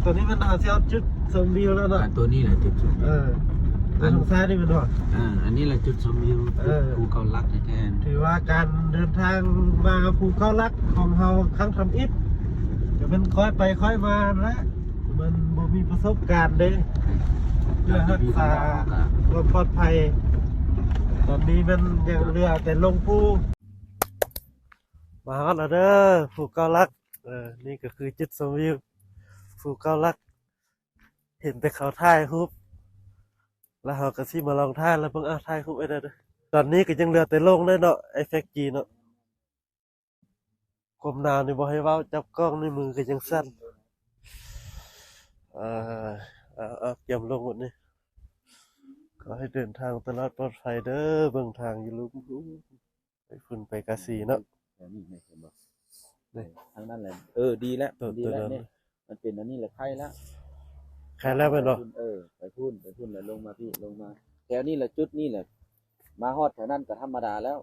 ຕອນນີ້ແມ່ນເຮົາຊິຮອດຈຸດຊົມວິວແລ້ວເນາະ. ອ່າ ຕົວນີ້ແຫຼະຈຸດຊົມວິວ. ເອີ ອັນທາງຊ້າຍນີ້ແມ່ນບໍ່? ອ່າ ອັນນີ້ແຫຼະຈຸດຊົມວິວ ເອີ ພູເກົ້າຫຼັກແທ້ໆ. ຖືວ່າການເດີນທາງມາພູເກົ້າຫຼັກຂອງເຮົາຄັ້ງທຳອິດ ກໍແມ່ນຄ່ອຍໄປຄ່ອຍມາຫັ້ນແຫຼະ ມັນບໍ່ມີປະສົບການເດ້ ເພື່ອຮັກສາຄວາມປອດໄພ. ຕອນນີ້ແມ່ນຍັງເຫຼືອແຕ່ລົງພູ. ມາຮອດແລ້ວເດີ ພູເກົ້າຫຼັກ. ເອີ ນີ້ກໍຄືຈຸດຊົມວິວພູເກົ້າຫຼັກ. ເຫັນແຕ່ເຂົາຖ່າຍຮູບ ແລ້ວເຮົາກໍຊິມາລອງຖ່າຍ ແລ້ວເບິ່ງ ເອົາ ຖ່າຍຮູບໄວ້ແດ່ເດີ. ຕອນນີ້ກໍຍັງເຫຼືອແຕ່ລົງເດີເນາະ ອ້າຍແຟກຈີເນາະ. ຄວາມໜາວນີ້ບໍ່ໃຫ້ເວົ້າ ຈັບກ້ອງນີ້ມືກໍຍັງສັ່ນ. ເອີ ເອົາ ເອົາ ກຽມລົງໝົດນີ້. ຂໍໃຫ້ເດີນທາງຕະຫຼອດປອດໄພເດີ ເບິ່ງທາງຢູ່ລຸ່ມ. ໄປພຸ້ນໄປກາສີເນາະ. ແຖວນີ້ແມ່ນເຫັນບໍ່? ນີ້ ທາງນັ້ນແຫຼະ. ເອີ ດີແລ້ວ ໂຕ ດີແລ້ວ ໂຕນັ້ນ ນີ້ ມັນເປັນອັນນີ້ແຫຼະ ໄຄແລ້ວ ໄຄແລ້ວແມ່ນບໍ່? ໄປພຸ້ນ ເອີ ໄປພຸ້ນ ໄປພຸ້ນ ແລ້ວລົງມາພີ້ ລົງມາແຖວນີ້ແຫຼະ ຈຸດນີ້ແຫຼະ. ມາຮອດແຖວນັ້ນກໍທຳມະດາແລ້ວ.